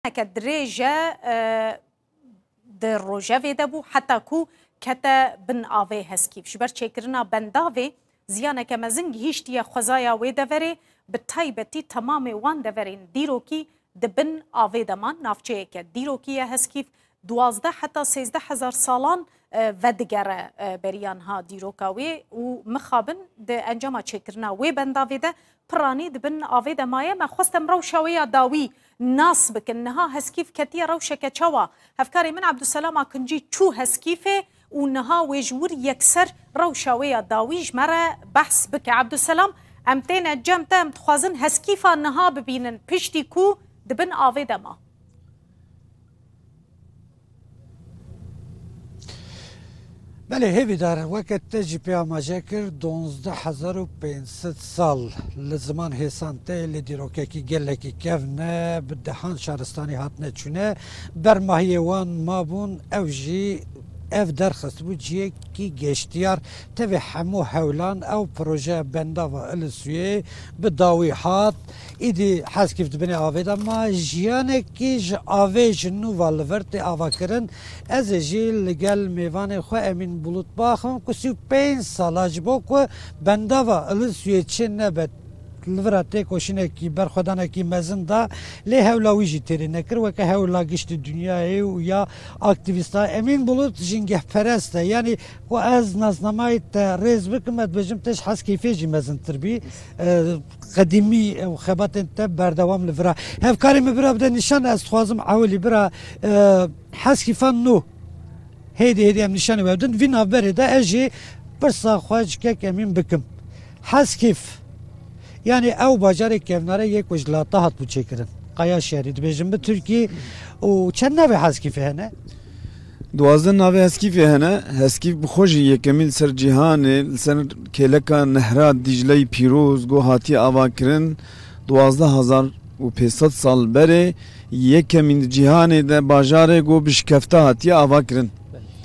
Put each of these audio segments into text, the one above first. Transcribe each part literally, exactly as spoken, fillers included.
Heke dirêj e, e, di rojevê de bû, heta ku kete bin avê Heskîf. Ji ber çêkirina bendavê ziyaneke mezin gihîştiye xwezaya wê deverê, bi taybetî temamê wan deverên dîrokî di bin avê de man. Navçeyeke dîrokî ye Heskîf, duwazdeh heta sêzdeh hezar salan, e, vedigere, e, beriya niha dîroka wê û mixabin di encama çêkirina wê bendavê de piranî di bin avê de maye. Me xwest em rewşa wê ya dawî nas bikin. Niha Heskîf ketiye rewşeke çawa? Hevkarê min Ebduselam Akincî çû Heskîfê û niha wê ji wir yekser rewşa wê ya dawî ji me re behs bike. Ebduselam, em têne cem te, em dixwazin Heskîfa niha bibînin, piştî ku di bin avê de ma. Belê, hêvîdar, weke te jî pê amaje kir, duwazdeh hezar û pênc sed sal li ziman hêsan tê, lê dîrokekî gelekî kevn e, bi dehan şaristanî hatine çûne, bermahiyê wan mabûn, ew jî ev derxistibû cihekî geştiyar, tevê hemû hewlan ew projeya bendava Ilisuyê bi dawî hat. Îdî Heskîf di binê avê de ma, jiyanekî ji avê ji nû ve li vir tê avakirin. Ez ê jî li gel mêvanê xwe Emîn Bulut biaxivim ku sî û pênc sala ji bo ku bendava Ilisuyê çê nebe li vir e têkoşînekî, berxwedanekî mezin da, lê hewla wî jî têrê nekir, weke hewla giştî dinyayê û ya aktîvîsta. Emîn Bulut jîngehperest e, yanî ku ez nasnamayê te rêz bikim, ez dibêjim te ji Heskîfê jî mezintir bî. E, qedîmî û xebatên te berdewam li vir e. Hevkarê min bira bide nîşan, ez dixwazim ewilî bira, e, Heskîfa nû. Hêdî hêdî em nîşanê we bidin. Vî navberê de ez jî pirsa xwe ji kek Emîn bikim. Heskîf, yanî ew bajarê kevnare yê ku ji lata hatibû çêkirin. Qaya şerî dibêjin bi tirkî û çend navê Heskîfê hene? Duwazdeh navê Heskîfê hene. Heskîf bi xwe jî yekemîn li ser cîhanê, li ser kêleka nehra Dîcleyî pîroz got hatiye avakirin. Duwazdeh hezar û pênc sed sal berê yekemîn di cîhanê de bajarê got bi şikefte hatiye avakirin.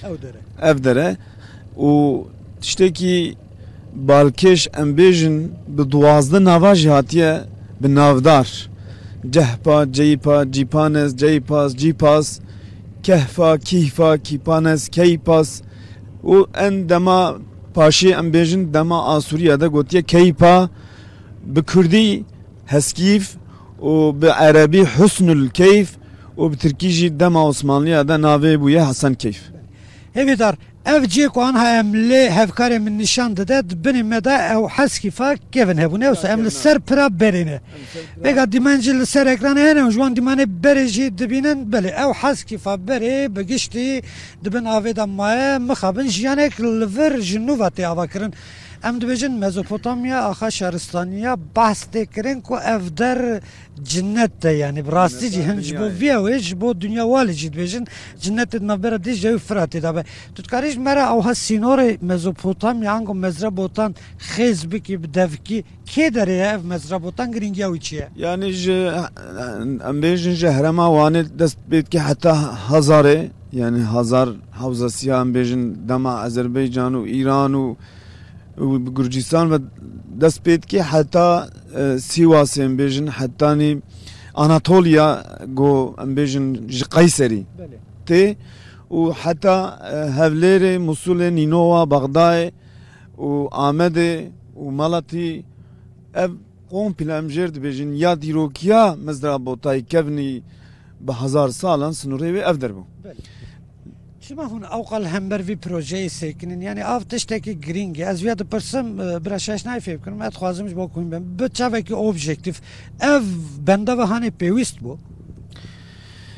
Ew dere. Ev dere. Û tiştekî balkêş, em bêjin, bi duwazdeh nava jî hatiye bi navdar. Cehpa, Ceypa, Cîpanes, Ceypas, Cîpas, Kehfa, Kîhfa, Kîpanes, Keypas û en dema paşê, em bêjin, dema Asûriya de gotiye Keypa, bi kurdî Heskîf û bi erebî Husnul Keyf û bi tirkî jî dema Osmanliya de navê bûye Hesen Keyf. Hêvîdar, ev cihê ku anha em lê hevkarê min nîşan dide, di binê me de ew Heskîfa kevin hebûne, wisa em li ser pira berê ne. Vêga dîmen jî li ser ekranê hene û ji wan dîmanê berê jî dibînin. Belê, ew Heskîfa berê bi giştî di bin avê de maye, mixabin jiyanek li vir ji nû ve tê avakirin. Em dibêjin Mezopotamya, axa şaristaniya behs tê kirin ku ev der cinnet e, yanî bi rastî jî hin ji bo vî ew ê, ji bo dinya walê jî dibêjin, cinnetê di navbera Dîcle û Firatê de be. Tu dikarî ji me re ewha sînorê Mezopotamya ango Mezrebotan xêz bikî, bi devkî, kê derê ye ev Mezrebotan, girîngiya wî çi ye? Yanî ji, em bêjin ji herêma Wanê dest pê dike heta Hazarê, yanî Hazar Hewzesiya, em bêjin dema Azerbaycan û Îran û û bi Gurcistan ve dest pê dike heta, e, Sîwasê, em bêjin, hetanî Anatoliya, go em bêjin ji Qeyserî Belê. Tê û heta, e, Hevlêrê, Musulê, Nînowa, Bexdayê û Amedê û Malatî, ev komple em jêr dibêjin ya dîrokiya Mezrabotayê kevnî bi hezar salan sinûrê wê ev der bû. Belê. Çima hûn ewqal hember vî projeyê sekinin? Yanî av tiştekî girîng e. Ez viya dipirsim, e, bira şaş nayê fêm bikirim. Ez dixwazim ji bo ku hûn bim. Bi çavekî objektîf, ev bendava hanê pêwîst bû?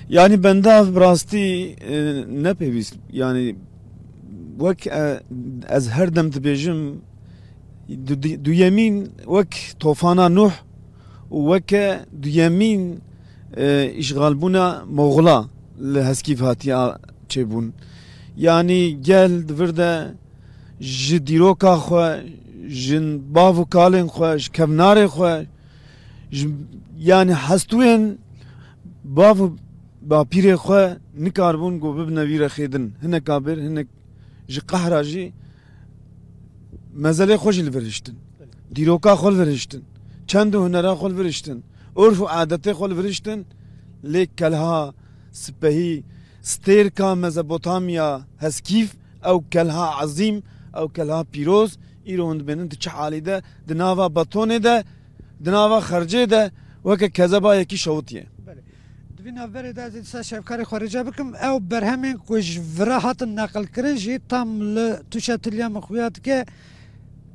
Yanî bendav bi rastî, e, ne pêwîst. Yanî wek, e, ez her dem dibêjim, du-, du-, duyemîn wek tofana Nuh û weke duyemîn, e, îşxalbûna Moxula li Heskîf hatiye a-, çêbûn. Yanî gel di vir de ji dîroka xwe, ji bav û kalên xwe, ji kevnarê xwe, ji, yanî hestûyên bav û bapîrê xwe nikaribûn ku bibine vî rexê din. Hineka bir, hinek ji qehra jî mezelê xwe jî li vir hiştin. Dîroka xwe li vir hiştin. Çend û hunera xwe li vir hiştin. Urf û adetê xwe li vir hiştin. Lê kelha sipehî, stêrka Mezopotamya Heskîf, ew kelha ezîm, ew kelha pîroz, îro hûn dibênin di çi halî de, di nava betonê de, di nava xercê de, weke kezeba yekî şewitiye. Belê. Di vî navberê de ez ê dîsa şevkarê xwe rica bikim, ew berhemên ku ji vira hatin neqilkirin jî tam li tûşa tiliya min xuya dike.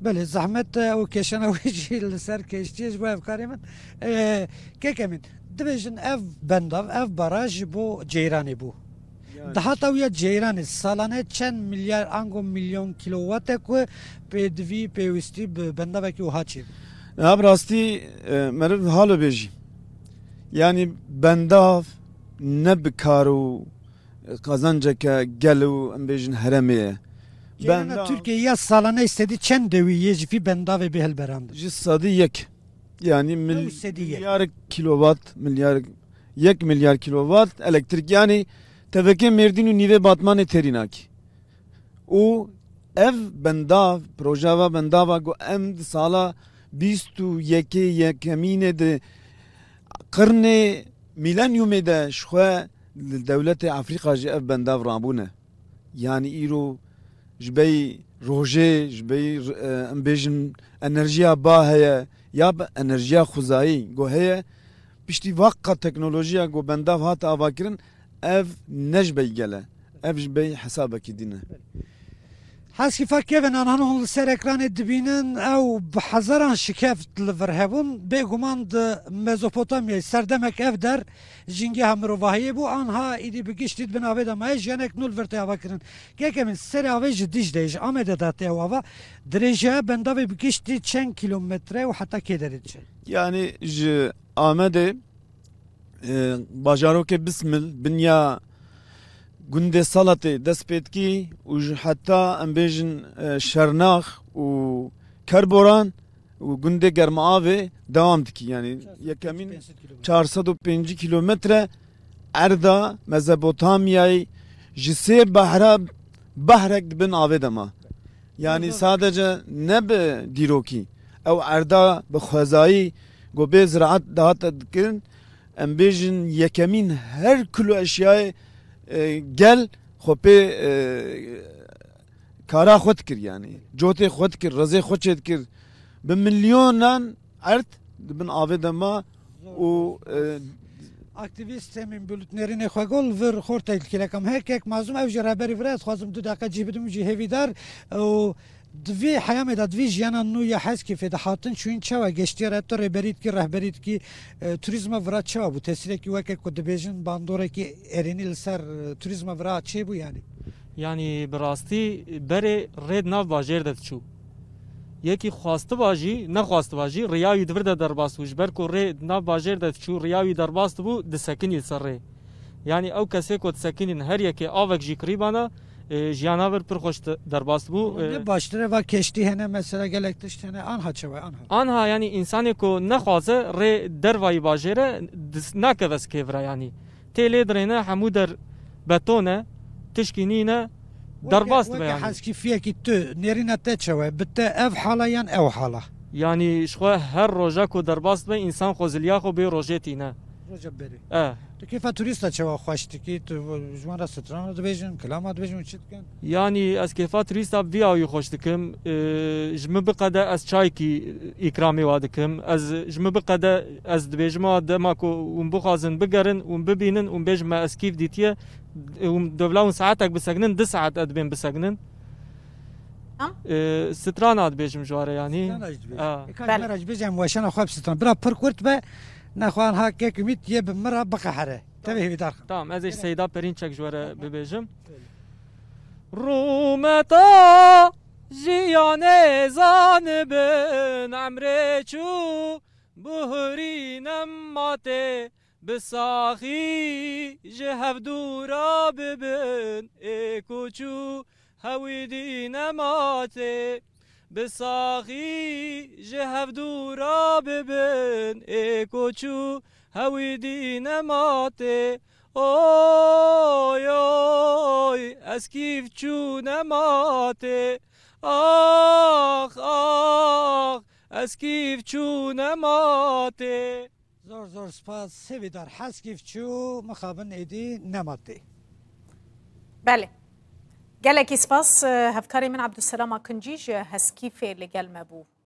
Belê, zehmet e û kêşana wê jî li ser kêştiyê ji bo hevkarê min. Ee, Kek Emîn, dibêjin ev bendav, ev baraj ji bo ceyranê bû. Yani. Dihata wî ya ceyranê salane çend milyar ango milyon kilowat e ku pêdivî pêwîstî bi bendavekî wiha çêbû? Ya bi rastî, e, meriv halo bêjî. Yani bendav ne bi kar û qazanceke gel û em bêjin herêmê ye. Ceyran Benda- Tirkiye ya salane sedî çend dewî yê ji vî bendavê bê hilberandin? Ji sedî yek. Yani mil- Ew sedî yek. Milyar kilowat, milyar, yek milyar kilowat elektrik. Yani tevekê Mêrdîn û nîvê Batmanê têrî nakî. Û ev bendav, projeva bendava ku em di sala bîst û yekê yekemînê di qirnê mîlenyumê de ji xwe li dewletê Efrîqa jî ev bendav rabûne. Yani îro ji bey rojê, ji bey, e, em bêjin enerjiya ba heye, ya bi enerjiya xwezayî ku heye, piştî vaqqa teknolojiya ku bendav hat avakirin, ev ne ji bey gel e. Ev ji bey hesabekî din e. Heskîfa kevin anan hûn li ser ekranê dibînin, ew bi hezaran şikeft li vir hebûn. Bêguman di Mezopotamyayê serdemek ev der jîngeha mirovahiyê bû, anha îdî bi giştî di bin avê de maye, jiyanek nû li vir tê avakirin. Kek Emîn, serê avê ji Dîcleyê, ji Amedê de tê ew ava. Dirêjiya bendavê bi giştî çend kîlometre û heta kê derê diçe? Yani ji Amedê, e, bajarokê Bismil, binya gundê Salatê dest pê dikî û ji heta, em bêjin, e, Şernax û Kerboran û gundê Germiavê dewam dikî. Yani yekemîn çar sed û pêncî kilometre erda Mezopotamyayê ji sê behra behrek di bin avê de ma. Yani sadece ne bi dîrokî, ew erda bi xwezayî ku bê ziraet dihate dikirin, em bêjin yekemîn her kilo eşyayê, e, gel xwe pê, e, kara xwe dikir yani. Cotê xwe dikir, rezê xwe çêdikir. Bi milyonan erd di bin avê de ma û, e, Aktîvîst Semîn Bulut nêrînê xwe got, li vir xortê li kêlekam heye. Kek Mazlûm, ew jî rehberî vir e, ez dixwazim du deqe cih bidim, jî hêvîdar û di vî heyamê de, di vî jiyana nû ya Heskîfê de hatin çûyîn çawa geştiye re, tu rêberî dikî, rehberî dikî, e, turîzma vira çawa bû? Tesîrekî weke ku dibêjin bandorekî erênî li ser, e, turîzma vira çêbû yanî? Yanî bi rastî berê rê di nav bajêr de diçû. Yekî xwastiba jî, nexwastiba jî, riya wî di vir de derbas bû. Ji ber ku rê di nav bajêr de diçû, riya wî derbas dibû, disekinî li ser rê. Yanî ew kesê ku disekinîn her yekê avek jî kirîbana, e, jiyana vir pir xweş de-, derbas dibû. E, ne baştir e, va keştî hene, mesela gelek tişt hene, anha çawa, anha? Anha, yanî însanê ku nexwaze rê dervayî bajêre, dis-, nakeve sikê vira yanî. Tê lê dirêne, hemû der beton e, tişkî nîne, derbas dibe yanî. Weke heskîfiyekî tu, nêrîna te çawa ye? Bi te ev hala yan ew hala? Yanî ji xwe her roja ku derbas dibe, însan xwe ziliya xwe bê rojê tîne. Roja berê. E. Tu kêfa turîsta çawa xweş dikî? Tu ji wan re strana dibêjin, kilama dibêjin û çi dikin? Yanî ez kêfa turîsta bi vî awî xweş dikim. Ee, ji min biqede ez çaykî îkramê wa dikim. Ez, ji min biqede ez dibêjim wa dema ku hûn bixwazin bigerin, hûn bibînin, hûn bêjin me ez kîf dîtiye. Hûn dewla hûn saetek bisekinin, du saet ez dibêm bisekinin. Tamam. Ee, strana dibêjim ji wa re yanî. Strana jî dibêjim. Ha. Ê, kaç me re jî bêje em weşana xwe bi strana. Bira pir kurt be, nexwe anha kek Umît yê bi min re biqehere. Tevî hêvîdar xim. Tamam, ez ê Seyda Perînçek ji we re bibêjim. Rûmeta jiyanê zanibin emrê çû, buhurî nema tê, bi saxî ji hev dûra bibin, ê ku çû hewîdî nema tê. Bi saxî ji hev dûra bibin, ê ku çû hewîdî nema tê. Oy, oy, ez kîf çû nema tê. Ax, ax, ez kîf çû nema tê. Zor zor spas. Sevîdar Heskîf çû, mixabin êdî nematê. Belê. Gelekî spas, e, hevkarê min Abdulselam Akincî ji Heskîfê li gel me bû.